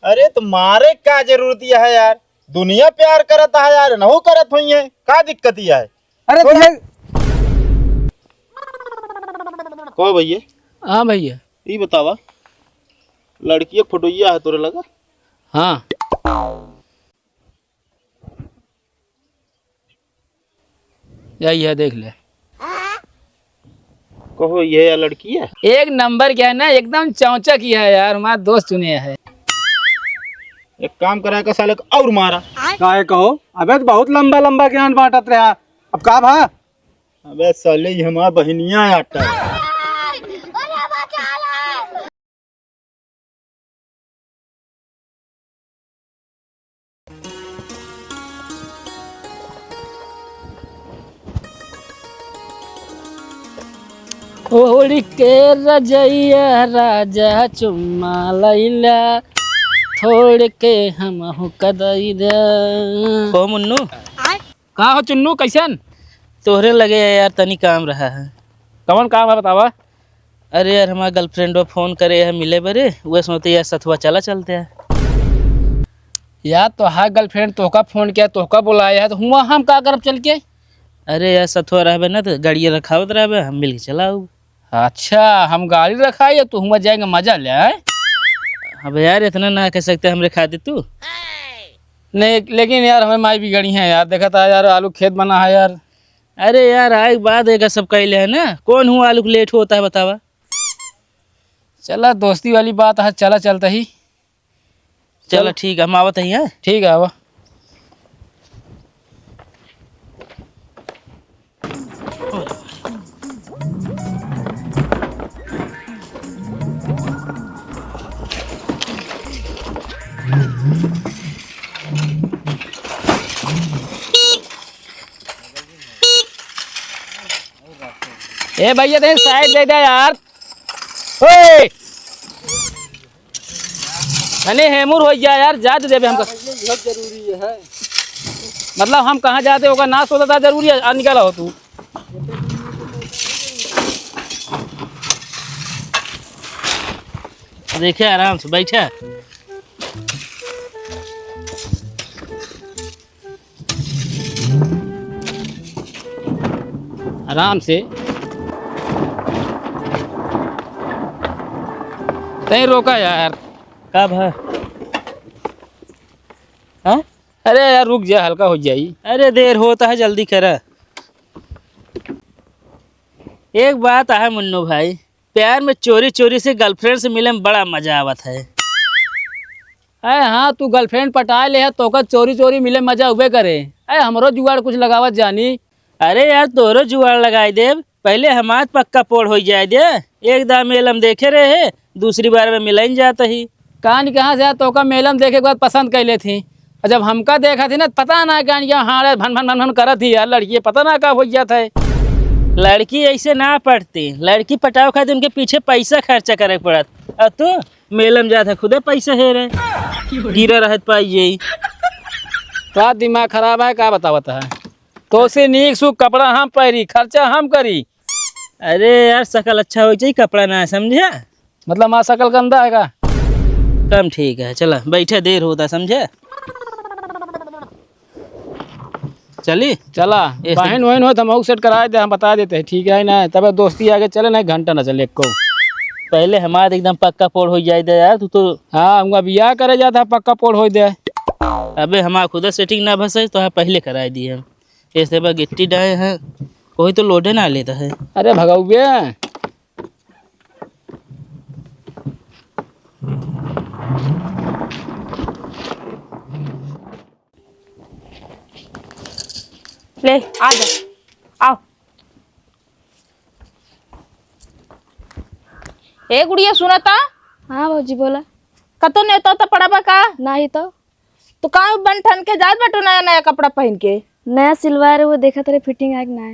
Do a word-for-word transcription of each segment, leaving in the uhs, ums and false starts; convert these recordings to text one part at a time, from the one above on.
अरे तो मारे का जरूरत है यार, दुनिया प्यार करत है यार, नहु करत होइहैं, का दिक्कत है? अरे तो भैया। कहो भैया। हाँ भैया। ई बतावा, लड़किया के फोटोइया है तोरे लगा? हाँ। यही है, देख ले। कहो, ये या लड़की है? एक नंबर क्या है ना, एकदम चौंचक ही है यार, हमारा दोस्त चुने है। एक काम करा के साले को और मारा। काहे कहो? अबे तो बहुत लंबा लंबा ज्ञान बांटत रहा, अब का भा? अबे साले, ये हमारा बहिनिया आटा है। ओढ़ के रजइया राजा चुम्मा लैला, छोड़ के हमहू कदई दे। हो मुन्नू। का हो चुन्नू, कैसन? तोहरे लगे है यार, तनी काम रहा है। कवन काम है बतावा? अरे यार, हमार girlfriend वो फोन करे है मिले बरे, वह सोचते यार सथुआ चला चलते हैं। यार तोहार girlfriend तोहका फोन किया, तोहका बुलाया है, तो हुआ हम का करब चल के? अरे यार सथुआ रहबे ना तो गाड़िया रखावत रहबे, हम मिल के चला आऊ। अच्छा, हम गाड़ी रखाई है, तो हुआ जाएंगे मजा ले, आए? अब यार इतना ना कह सकते हमरे खातिर तू। नहीं, लेकिन यार हमें माई बिगड़ी है यार, देखा था यार आलू खेत बना है यार। अरे यार, आए के बाद एका सब कैले है ना, कौन हुआ आलू के लेट होता है बतावा? चला, दोस्ती वाली बात है, चला चलता ही। चला चल। ठीक है, हम आवत ही, हैं? ठीक है, आवा। ए भैया, तनी side दे दे यार। ओए! अने हेमुर हो गया यार, जा दे देबे हमका। हाँ, भैया, बहुत जरूरी है। मतलब हम कहाँ जाते होगा, ना सोचता जरूरी है, आ निकला हो तू। देखे आराम से बैठा। आराम से। तैं रोका यार। का भा? हाँ? अरे यार रुक जा, हल्का हो जाई। अरे देर होता है, जल्दी करा। एक बात है मुन्नू भाई, प्यार में चोरी चोरी से girlfriend से मिले में बड़ा मजा आवत है। अरे हाँ, तू girlfriend पटाए ले है, तोका चोरी चोरी मिले मजा उबे करे। अरे हमरो जुगाड़ कुछ लगावत जानी। अरे यार, तोरो जुगाड़ लगाई देब, पहले हमार पक्का पोड़ हो जाए दे। एक दाम मेलम देखे रहे, दूसरी बार में मिलन जात ही। कान कहाँ से यार, तोका मेलम देखे के बाद पसंद कर लेत ही। और जब हमका देखत ही ना, पता ना कान क्या हाँ रे, भन भन भन भन करत ही यार लड़की, पता ना का हो जात है। लड़की ऐसे ना पटती, लड़की पटावे खातिर उनके पीछे पैसा खर्चा करे के पड़त। और तू मेलम जात है, खुदे पैसा हेरे, गिरा रहत पाई यही। का दिमाग खराब है, का बतावत है? तो से नीक सुख कपड़ा हम पहरी, खर्चा हम करी। अरे यार, शकल अच्छा होइ चाहिए, कपड़ा ना, समझा? मतलब हमार शकल गंदा है का? कम ठीक है, चला बैठे, देर होता, समझे? चली? चला, ऐसे बहन वहन हो तो हम set कराए दे, हम बता देते हैं, ठीक है ना? तब दोस्ती आगे चले ना, एक घंटा ना चले एको। पहले हमार एकदम पक्का पोड़ हो जाए दे यार, तू तो। हाँ, हम बियाह करे जाता है, पक्का पोड़ हो दे। अबे हमार खुदा setting ना भसे तो है, पहले कराए दिए हम। ऐसे बा गिट्टी डाए हैं, कोई तो load ना लेता है। अरे भगौबे। ले, आ जा, आओ। ए गुड़िया, सुना ता? हाँ भौजी, बोला। कतो नेवता तो पड़ा बा का? नाही तो। तो का बन ठन के जात बाटू नया नया कपड़ा पहिन के? नया सिलवाए रहे, वो देखत रहे fitting आए कि ना आए।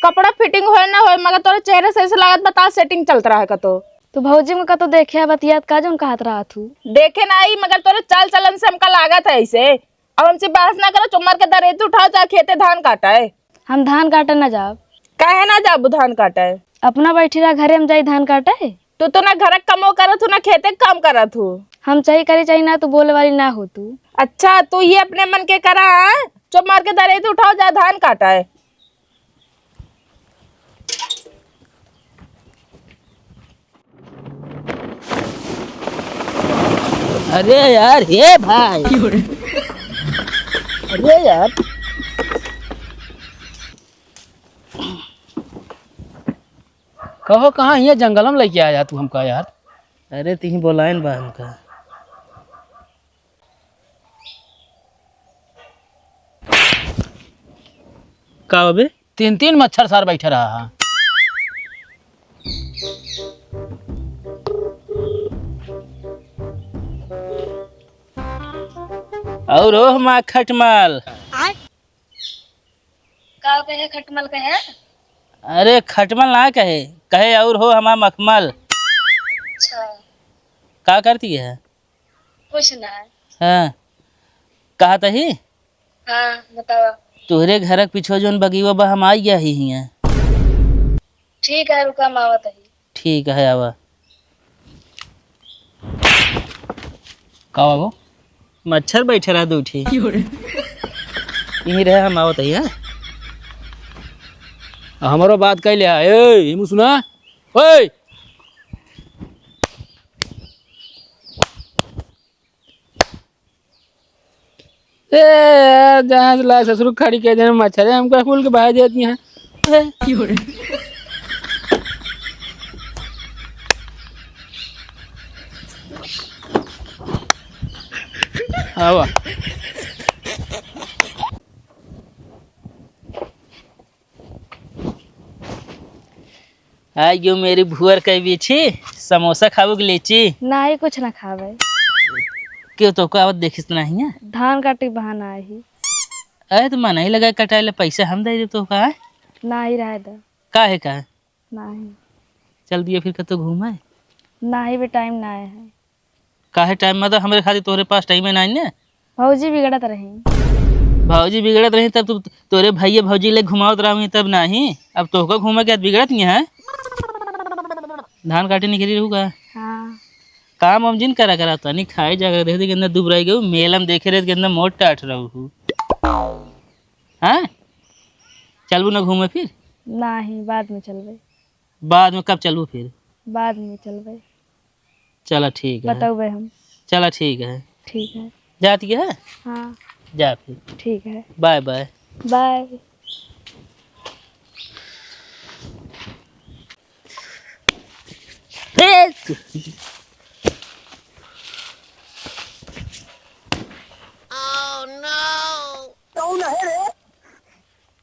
कपड़ा fitting होए ना होए, मगर तोरे चेहरे से ऐसे लागत बा तार setting चलत रहा है कतो। तू भौजी में कतो देखे है बतियात का जौन कहत रहा तू? देखे ना आई, मगर तोरे चाल चलन से हमका लागत है ऐसे। अब हमसे बहस ना करो, चुम्मर के दरेज उठाओ, जा खेते धान काटा है। हम धान काटे ना जाब। काहे ना जाबू धान काटे? अपना बैठी रहा घरे, हम जाई धान काटे। तू तो ना घर क कमो करत हू, ना खेते क काम करत हू। हम चाही करी चाही ना, तू बोले वाली ना हो तू। अच्छा, तू ही अपने मन के करा, हाँ? चुप मार के दरेज उठाओ, जा धान काटा है। अरे यार, हे भाई। अरे यार। कहो, कहाँ हियाँ जंगल में लेके आया तू हमका यार? अरे, तिही बोलाइन बा हमका। का बा बे? तीन तीन मच्छर सार बैठे रहा है। और हो हमार खटमल। का कहे खटमल कहे? अरे खटमल ना कहे, कहे और हो हमार मखमल। अच्छा। का करती है? कुछ ना। हाँ, कहा तही? हाँ, बतावा। तोहरे घर के पीछे जौन बगीवा बा, हम आई गया ही हियाँ। ठीक है, रुका, हम आवत ही। ठीक है, आवा। का बाबू? मच्छर बैठे रहा दू ठी। यहीं रहे, हम आवत ही, हाँ? हमरो बात कह लिया। ए, इमू सुना। ओए! ए, जहाँ से ला ससुर खड़ी के जन मच्छर है, हमका फूल के बाहर जाती हैं। ए। आवा। आई गयो मेरी भुअर के बीछी, समोसा खाबू कि लीची? नाही, कुछ ना खावे। क्यों, तोहका आवत देखिस त नाही है? धान काटे बहाना आई। अरे तो मनई लगा कटाए ले, पैसा हम दे दे तोहका, आय? नाही, रहे दे। काहे का? नाही। चल दिए फिर कतो घूमे? नाही बे, टाइम ना है। काहे टाइम, मतलब हमरे खातिर तोहरे पास टाइम है नाही ने? भौजी बिगड़त रही। भौजी बिगड़त रही तब तू तोरे भैया भौजी ले घुमावत रही तब नाही, अब तोहका घूमे के आज बिगड़त नहीं है। धान काटे निकली रहू का? हाँ। काम हम जिन करा करा, तनी खाए जा करा, देख दे कितना दुबराई गऊ, मेला में देखे रहे कितना मोट टाट रहू। हाँ, चलबू ना घूमे फिर? नाही, बाद में चलबे। बाद में कब चलबू फिर? बाद में चलबे। चला ठीक है। बतौबे हम। चला ठीक है। ठीक है। जाती है? हाँ। जा फिर। ठीक है। Bye bye. बाय।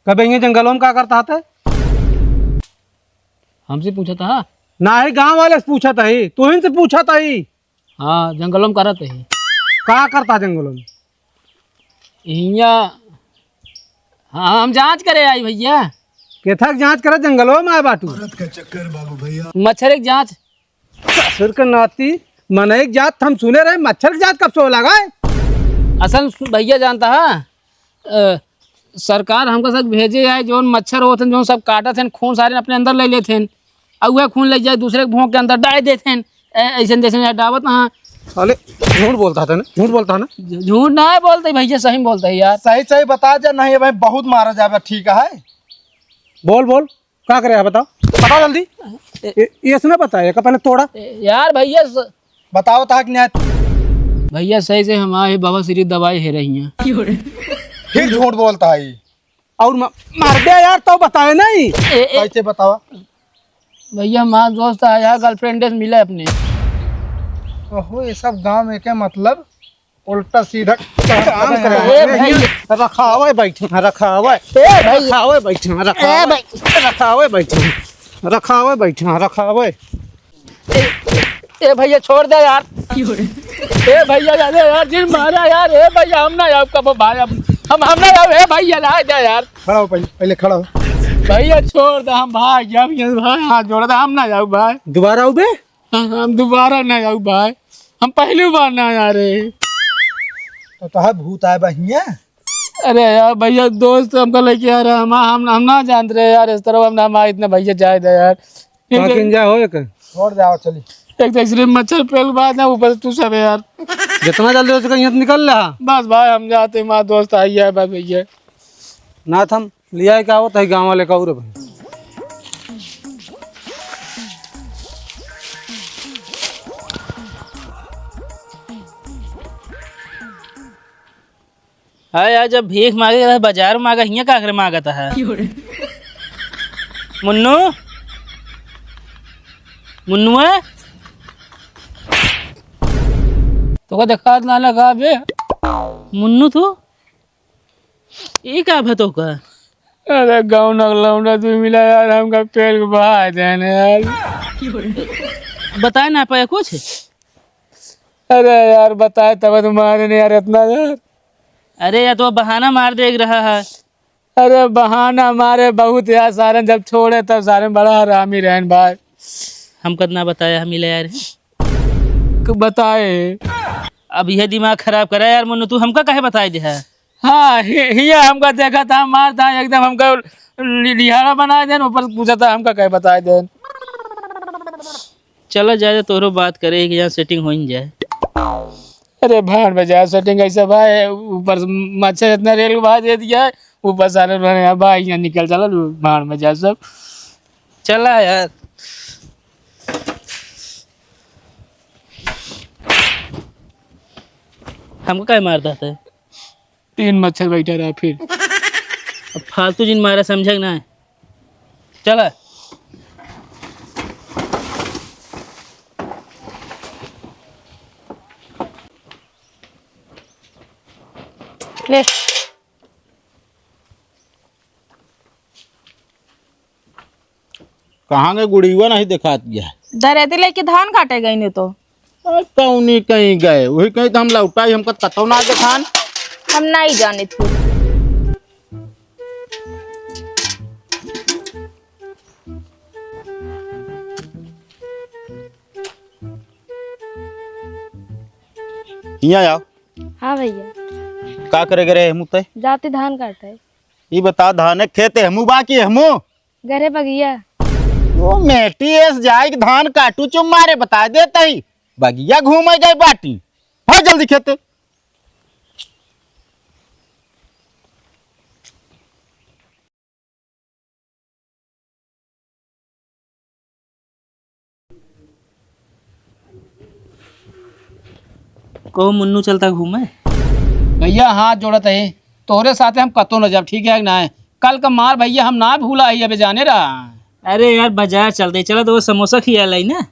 कबे ये जंगलों में का करता था? हमसे पूछा था? नाही, गांव वाले से पूछा था ही, तू ही से पूछा था ही। हाँ, जंगलों में करत ही। का करता जंगलों में? हियाँ, हाँ, हम जाँच करे आई भैया। केथक जाँच करे जंगलों में आए बाटू? औरत का चक्कर बाबू भैया। मच्छर एक जाँच। ससुर के नाती, मनई के जात हम सुने रहे, मच्छर के जात कब से होला गाय? असल सु-, भैया जानता है, अ, सरकार हमका सब भेजे है, जौन मच्छर होत हैं, जौन सब काटत हैं, खून सारे अपने अंदर ले लेत हैं, और वह खून ले जाए दूसरे के भोंक के अंदर डाल देत हैं। ए, ऐसे जैसे यार डावत ना। साले, झूठ बोलता था ना, झूठ बोलता ना। झ-, झूठ ना बोलते भैया, सही में बोलते हैं यार। सही सही बता जा, नहीं भाई बहुत मारा जाबे, ठीक है? बोल बोल। का करे है बताओ, बताओ जल्दी। ए- ये, ये सुना पता है, का पहले तोड़ा। ए, यार भैया स- बताओ ता कि नहीं? भैया सही से हम आए बाबा श्री दवाई है रही हैं। फिर झूठ बोलता है। और म-, मार दे यार, तो बताए नहीं। ए, ए- कैसे बतावा? भैया हमारा दोस्त आया, गर्लफ्रेंड से मिले अपने। ओहो, ये सब गांव में क्या मतलब? उल्टा सीधा काम करे। ए भाई। रखावे बैठे, रखावे। ए भाई। रखावे बैठे, ए रखावे। भाई। रखावे बैठे, रखावे बैठे, रखावे। ए, ए भैया छोड़ दे यार। ए भैया, अरे यार, जिन मारा यार, ए भैया, हम ना जाओ कब भाई, हम, हम, हम ना जाओ, ए भैया, ना दे यार। खड़ा हो पहले, पहले खड़ा हो। भैया छोड़ दे, हम भाई, हम ये भाई, हाथ जोड़ा था, हम ना जाओ भाई। दोबारा हो बे? हाँ, हम दोबारा ना जाऊ भाई, हम पहली बार ना आ रहे। तो तोहार भूत आए बा हियाँ? अरे यार भैया, दोस्त हमका लेके आ रहा, हम, हम, हम ना जानत रहे यार, इस तरह हम ना, हम इतना भैया जाए दे यार। काकिन जा हो एक। छोड़ दे, आओ चली। एक तो इसलिए मच्छर पेल बात है, ऊपर से तू सब है यार। जितना जल्दी हो सके यहाँ से निकल ले। बस भाई, हम जाते हैं, हमारा दोस्त आई है, बस भैया। नाथ, हम लिया है क्या, वो तही गाँव वाले का और भाई। हाँ यार, जब भीख मांगे के रहे, बाजार में मांगा, हियाँ का करे मांगत है? मुन्नू, मुन्नुआ, तोका देखात ना लगा बे। मुन्नू तू, ई का भा तोका? अरे गाँव नगलौंडा तू मिला यार, हमका पेल के बहा देने यार। बताए ना पाए कुछ? अरे यार, बताए तब तो मारे नहीं यार इतना यार। अरे यार, तो बहाना मार दे रहा है। अरे बहाना मारे बहुत यार, सारे जब छोड़े तब सारे बड़ा हरामी रहन भाई। हमका तो ना बताया, हम मिले यार। क-, बताए। अब यह दिमाग खराब करा यार मुन्नू, तू हमका काहे बताए दे है? हाँ, हि-, हिया हमका देखा था, मार था एकदम, हमका लि-, लिहाड़ा बनाए देन, ऊपर पूछा था हमका काहे बताए देन। चला जाए, तोहरो बात करे कि यहाँ सेटिंग हो ही जाए। अरे भाड़ में जाए सेटिंग, ऐसा भाई, ऊपर से मच्छर इतना रेल के भाई दे दिया है, ऊपर सारे उन्होंने यहाँ भाई यहाँ निकल चला, भाड़ में जाए सब। चला यार। हमको काहे मारता था? तीन मच्छर बैठा रहा फिर। अब फालतू जिन मारा, समझे कि ना? चला। ले। कहाँ गए गुड़ीवा, नहीं देखात गया है। दरेती लेके धान काटे गई ने तो। अरे कौनी कहीं गए, वही कहीं तो हम लौटाई, हमका कतौ ना देखान। हम नहीं जाने थे। हियाँ आओ। हाँ भैया। का करे गए रहे हमू तय? जाते धान काटे। ई बता, धान खेते हमू बाकी हमू? घरे बगिया। ओ मेटी, एस जाए के धान काटू चुम मारे, बता देत ही। बगिया घूमे गए बाटी। भाग जल्दी खेते। कहो मुन्नू चलता घूमे। भैया हाथ जोड़त है, तोहरे साथे हम कतो न जाब, ठीक है कि ना? कल का मार भैया हम ना भूला ही, अबे जाने रहा। अरे यार बाजार चलते, चला तो वो समोसा खिया लाई ना।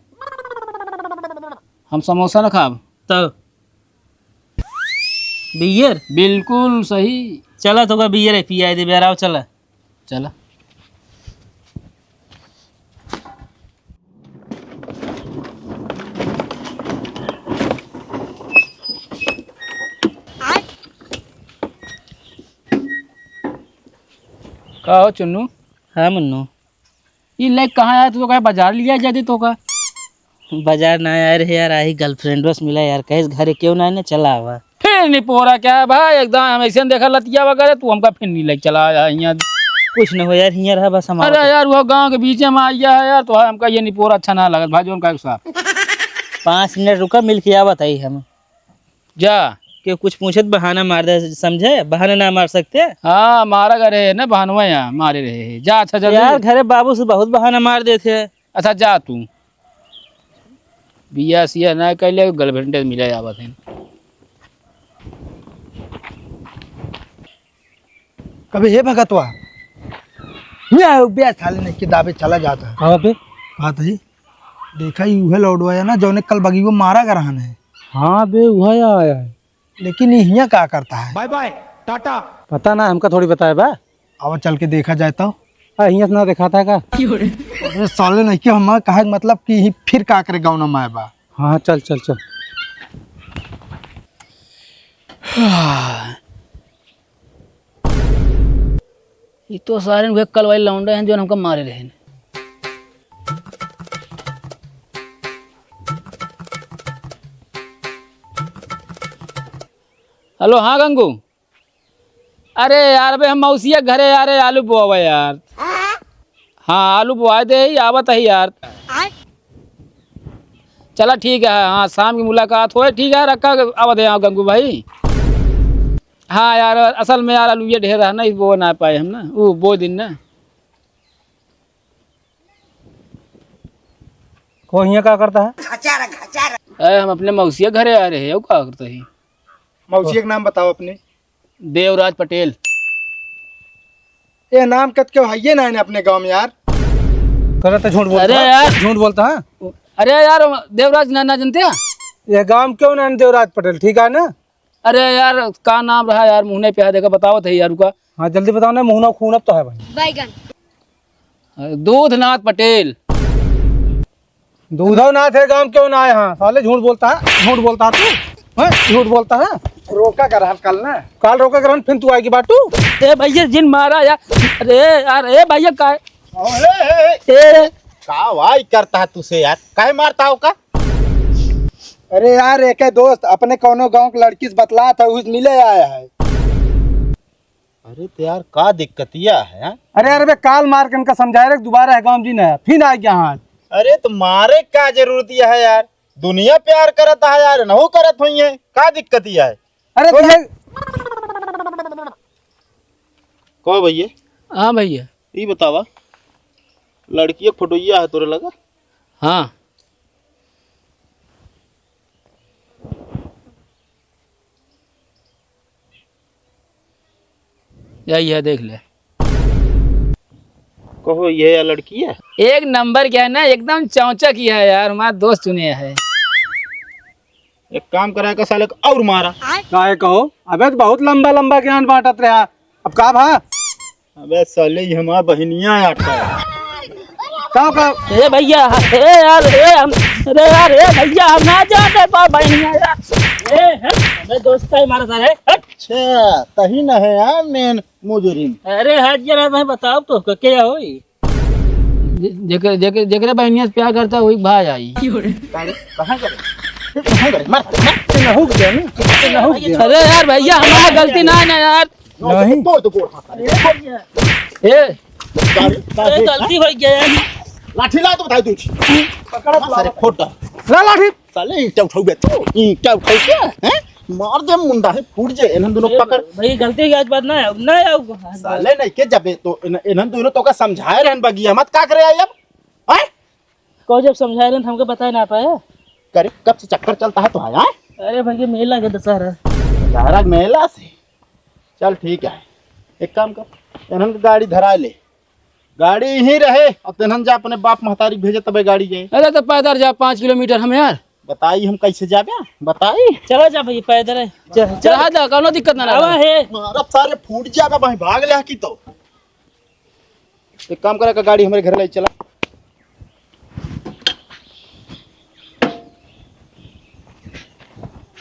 हम समोसा न खाब। तो बियर? बिल्कुल सही। चला तो का बियर है, पिया दे बेराव, चला। चला। का हो चुन्नू? हाँ मुन्नू। ई लेके कहाँ आया तू? तो कहे बाजार लिया जाती तो का? बाजार ना आए रहे यार, आई girlfriend बस मिला यार, कहे घरे क्यों ना आए ना, चला आवा। फिर निपोरा क्या है भाई, एकदम हम ऐसे देखा लतिया वगैरह, तू हमका फिर नहीं लेके चला आया यहाँ। कुछ न हो यार, हियाँ रहा बस हम अरे आवत है। यार, वो गाँव के बीच में आ गया है यार, तो हमका ये निपोरा अच्छा ना लगत भाई, जोन का एक साथ। पाँच मिनट रुका, मिल के आवत है हम। जा। के कुछ पूछत बहाना मार दे, समझे? बहाना ना मार सकते। हाँ, मारा करे है ना बहानवा, यहाँ मारे रहे है। जा, अच्छा, जल्दी। यार, घरे बाबू से बहुत बहाना मार देते हैं। अच्छा, जा तू। बिया सिया ना कैले, girlfriend मिले आवत है। कभी हे भगतवा, ये आओ बे, साले ने के दाबे चला जाता है। हाँ बे। बात है, देखा ही उहे लौडवा है ना, जौने कल बगीवा मारा ग रहन है। हाँ बे, उहे आया है। लेकिन ये हियाँ का करता है? Bye bye, Tata. पता ना, हमका थोड़ी बताए बा। अब चल के देखा जाए तो। आ, हियाँ से ना देखाता है का? अरे साले नहीं कि हम कहा मतलब कि ही फिर का करे गाँव ना माए बा। हाँ, चल, चल, चल। ई तो सारे उहे कल वाले लौंडे हैं, जो हमका मारे रहे। हेलो, हाँ गंगू। अरे यार, अबे हम मौसिया घरे यार, आलू बोआवा यार। हाँ, आलू बोआ दे ही, आवत है यार। आय। चला ठीक है, हाँ, शाम की मुलाकात होए, ठीक है, रखा, आवत है यहाँ गंगू भाई। हाँ यार, असल में यार, आलू ये ढेर रहा ना, इस बो ना पाए हम ना, वो बो दिन ना। को हियाँ का करता है? अरे, हम अपने मौसिया घरे आ रहे हैं, वो का करता है? मौसिया के नाम बताओ अपने। देवराज पटेल। ये नाम कत के हइये ना है अपने गाँव में यार। करत है झूठ बोलता अरे है। यार। झूठ बोलता है। अरे यार, देवराज ना, ना जानते हैं? ये गाँव क्यों ना है देवराज पटेल, ठीक है ना? अरे यार, का नाम रहा यार, मुँह नहीं पे है, देखा, बतावत है यार, रुका। हाँ, जल्दी बताओ ना, मुँह ना खून अब तो है भाई। बैगन। दूधनाथ पटेल। दूधव नाथ है, गाँव क्यों ना आए? हाँ, साले झूठ बोलता है, झूठ बोलता है तू, हैं? झूठ बोलता है। रोका कर हम कल ना। काल रोका कर हम, फिर तू आएगी बाटू। ए भैया, जिन मारा यार। अरे यार, ए भैया, का ए, ए, ए, ए। का वाई करता है तुसे यार? काहे मारता हो का? अरे यार, एक है दोस्त अपने कौनो गाँव के लड़की से बतला था, उस मिले आया है। अरे तो यार, का दिक्कतिया है, हाँ? अरे, अरे बे, काल मार के इनका समझाए रहे, दोबारा है गाँव जी ना, फिर आ गया हाथ। अरे तो मारे का जरूरत है यार, दुनिया प्यार करत है यार, नहु करत हुई है, का दिक्कतिया है? अरे तो भैया। कहो भैया। हाँ भैया। ई बतावा, लड़किया फोटोइया है तोरे लगा? हाँ। यही है, देख ले। कहो, ये या लड़की है? एक नंबर क्या है ना, एकदम चौंचा की है यार, हमारा दोस्त चुने है। एक काम करा का साले को और मारा। काहे कहो? अबे तो बहुत लंबा लंबा ज्ञान बांटत रहा, अब का भा? अबे साले, ये हमार बहिनिया आटा है। का, का? ए भैया, ए यार, ए हम, अरे यार, ए भैया, हम ना जाते पा बहिनिया यार। ए, हट, हमें दोस्त का ही मारा था रे, हट। अच्छा, तही न है यार मेन मुजरिम। अरे हट जरा, मैं बताओ तो, क-, क्या होई? जे-, जेकरे, जेकरे, जेकरे बहिनिया से प्यार करता है, वही भाई आई। कहाँ करे? कहाँ करे? मार, मार। ना हो गया ना, ना हो गया। अरे यार भैया, हमारा गलती ना है ना यार। नहीं। तोड़ दो गोड़ हाथ सारे। ए, सारे, सारे, ए, गलती हो गया है। लाठी ला तो बताई तू। पकड़ा सारे, फोड़ डाल। ला लाठी। साले ईंटा उठाऊ बे तू, ईंटा उठाऊ बे, हैं? मार दे मुंडा है, फूट जाए, इन्हन दोनों ए, पकड़। भाई गलती हो गया, आज बात ना आऊ, ना आऊ। साले नहीं के जबे तो इन-, इन्हन दोनों तो का समझाए रहन बगिया मत का करे आई अब, हैं? को जब समझाए रहन हमके बताए ना पाए। करे कब से चक्कर चलता है तो आया है? अरे भाई ये मेला के दशहरा। दशहरा के मेला से। चल ठीक है, एक काम कर, इन्हन के गाड़ी धरा ले, गाड़ी यहीं रहे, अब तेनहन जा अपने बाप महतारी के भेजे तबे गाड़ी जाए। अरे तो पैदल जा पाँच किलोमीटर हम यार। बताई हम कैसे जाबे, बताई। चला जा भाई पैदल है। चल, चल। चला जा, कौनो दिक्कत ना आवा रहा। है। मारब सारे फूट जाबे, भाई भाग ले की तो। एक काम करे का गाड़ी हमारे घर ले चला।